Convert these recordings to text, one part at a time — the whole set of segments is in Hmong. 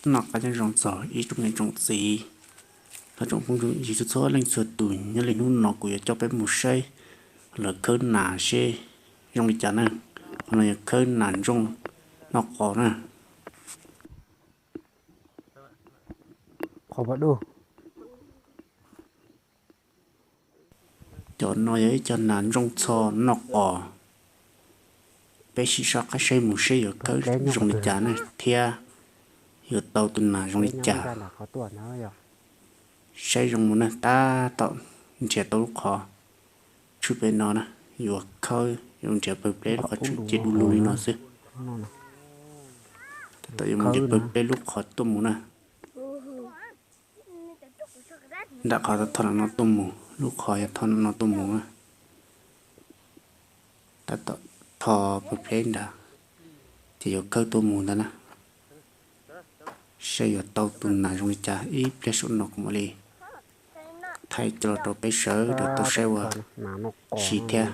Noj qab nyob zoo txog ib tsoom niam tsoom txiv, tsoom phooj ywg txhua txhua leej txhua tus. Nyob li hnub no kuv yuav coj peb mus saib lawv khawb nas seb zoo li cas na. Qhov no yog khawb nas ntsooj noj qos na. Cov no yog ib co nas ntsooj txho noj qos. Peb sim soj qab saib mus seb yuav khawb zoo li cas na thiab yuav tau tus nas zoo li cas. Saib zoo mus na, tab tom nrhiav tau lub qhov tshwj pem no na, yuav khawb yuav nrhiav pawg pleb lub qhov tshwj cia du lug li no xwb. Tab tom yuav mus nrhiav pawg pleb lub qhov tuaj mus na. Nram qhov tho no tuaj mus, lub qhov yog tho no tuaj mus na. Tab tom tho pawg pleb nrad, ces yuav khawb tuaj mus ntag na. Saib yuav tau tus nas zoo li cas, ib pliag saum no kuv mam li thaij coj los rau peb sawv daws tau saib ua si thiab.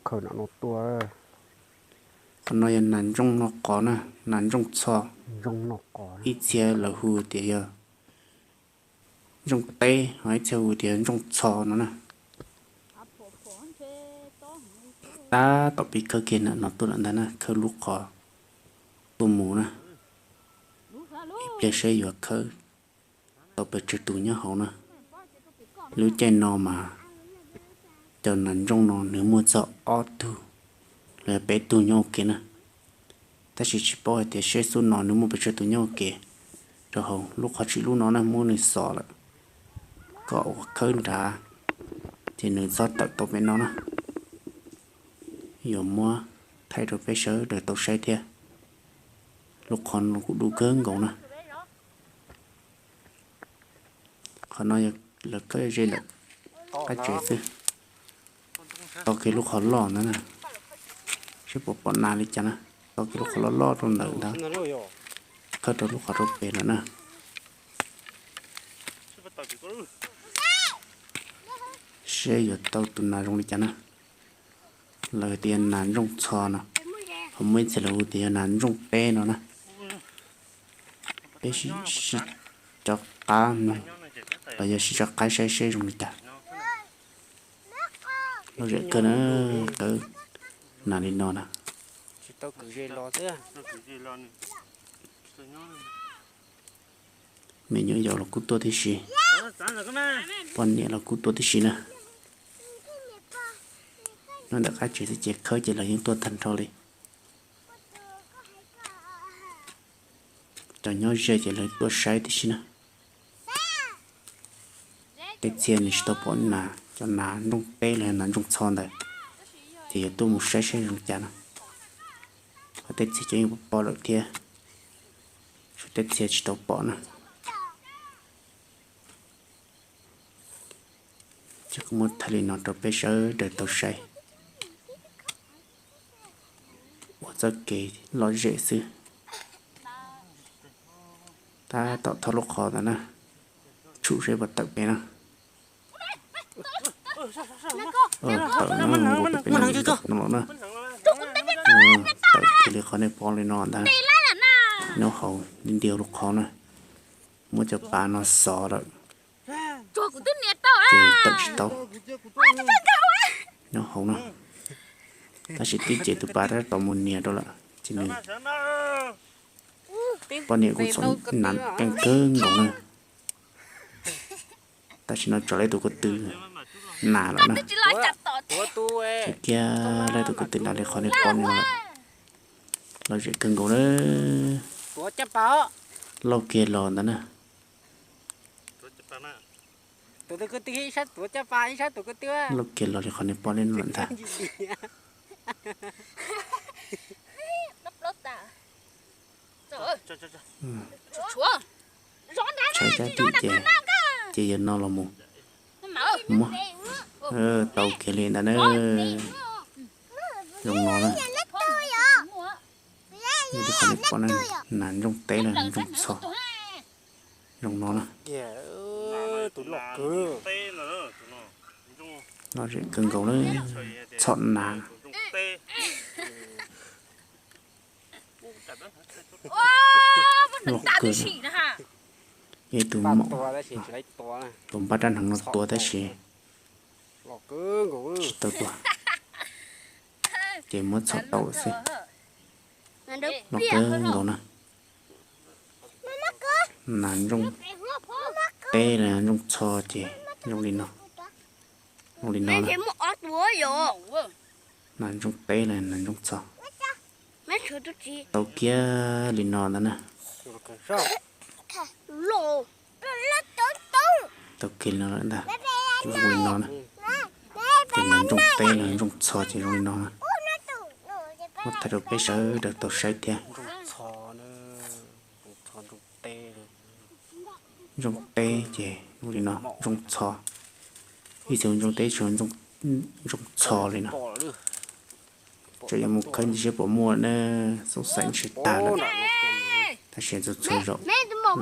Qhov no yog nas ntsooj noj qos na, nas ntsooj txho. Ib txhia lawv hu tias yog ntsooj teb, ho ib txhia hu tias yog ntsooj txho no na. Tab tom pib khawb kiag ntawm no tuaj lawm ntag na, khawb lub qhov tuaj mus na. Ib pliag saib yuav khawb tau pes tsawg tus nyob hauv na. Lub caij no mas cov nas ntsooj no nws muaj txog ob tug los yog peb tug nyob ua ke na. Tab sis tsis paub hais tias seb xub no nws muaj pes tsawg tus nyob ua ke rau hauv lub qhov tshwj lub no na, muab nws xov lawm kom ua khawb nrad, ces nws txhob tawm tau pem no na. Yuav muab thaij rau peb sawv daws tau saib thiab. Lub qhov no kuj dub kawg nkaus na. Qhov no yog lawv khawb ze ntawm qab tsev xwb. Tau kiag lub qhov loj ntawd na, seb puas pom nas li cas na. Tau kiag lub qhov loj loj rau ntawm ntawd, khawb rau lub qhov rau pem lawm na. Seb yuav tau tus nas zoo li cas na. Lawv tias nas ntsooj txho no, ho muaj ib txhia lawv hu tias yog nas ntsooj teb no na. Peb sim sib cov qab mloog los yog sib cov qab saib seb zoo li cas. Lom zem kawg na, khawb nas li no na. Me nyuam yaus los kuj tuaj tib si, poj niam los kuj tuaj tib si na. Nyob ntawm qab tsev xwb ces khawb ces lawv yeej tuaj tag nrho li. Cov nyob ze ces lawv tuaj saib tib si na. Tej txhia nws tsis tau pom nas, cov nas nrooj teb los yog nas nrooj txho ntawd, ces yuav tuaj mus saib saib zoo li cas na. Ho tej txhia cov yeej pom lawm thiab, tshuav tej txhia tsis tau pom na. Ces kuv muab thaij li no rau peb sawv daws tau saib ua txoj kev lom zem xwb. Tab tom thauj lub qhov ntawd na, tshum seb puas tawm pem na. Tawm na, nkaus pem no los na. Tawm kiag li qhov nej pom li no ntag. Nyob hauv ntiag lub qhov na, muab cov pas no xov lawm, ces tawm tsis tau. Nyob hauv na, tab sis tib ce tus pas tab tom mus nias rau lawm ces nws, poj niam kuj txhob nas keej kawg nkaus na. Tam sim no tso lawv tus ko tw nas lawm na. Tseem kiag lawv tus ko tw nas li qhov nej pom no lawm. Lom zem kawg nkaus na. Lauj kiag los ntag na. Lauj kiag los li qhov nej pom li no lawm ntag. Tshaib cab tim ces, ces yawg no los mus muab tau kiag li ntag na. Zoo no na. Yog li qhov nej pom na, nas nrooj teb los nrooj txho. Zoo no na. Lom zem kawg nkaus na, txhom nas. Loj kawg. Yog ib tug maum, tus npaj rab hneev no tua tab sis tsis tau tua. Ces muab txhom tau lawm xwb. Loj kawg nkaus na. Nas ntsooj teb los ntsooj txho ces zoo li no, zoo li no na. Nas ntsooj teb los nas ntsooj txho. Tau kiag li no ntag na. Tau kiag li no lawm ntag. Zoo li no na. Ces nas ntsooj teb los ntsooj txho ces zoo li no na. Muab thaij rau peb sawv daws tau saib thiab. Ntsooj teb ces zoo li no, ntsooj txho. Ib txhia ntsooj teb tsis, ntsooj txho li no. Tseem yuav mus khawb ntxiv seb puas muaj na, xoob xaim ntshis tag lawm. Tab sis txhua txhua zaum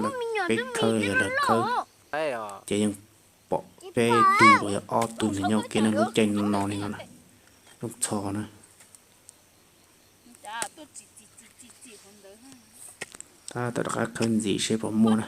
lawv peb khawb yog lawv khawb ces yeej pom peb tug los yog ob tug ntawd nyob ua ke na, lub caij no li no na. Ntsooj txho na. Tab tom rov qab khawb ntxiv seb puas muaj na.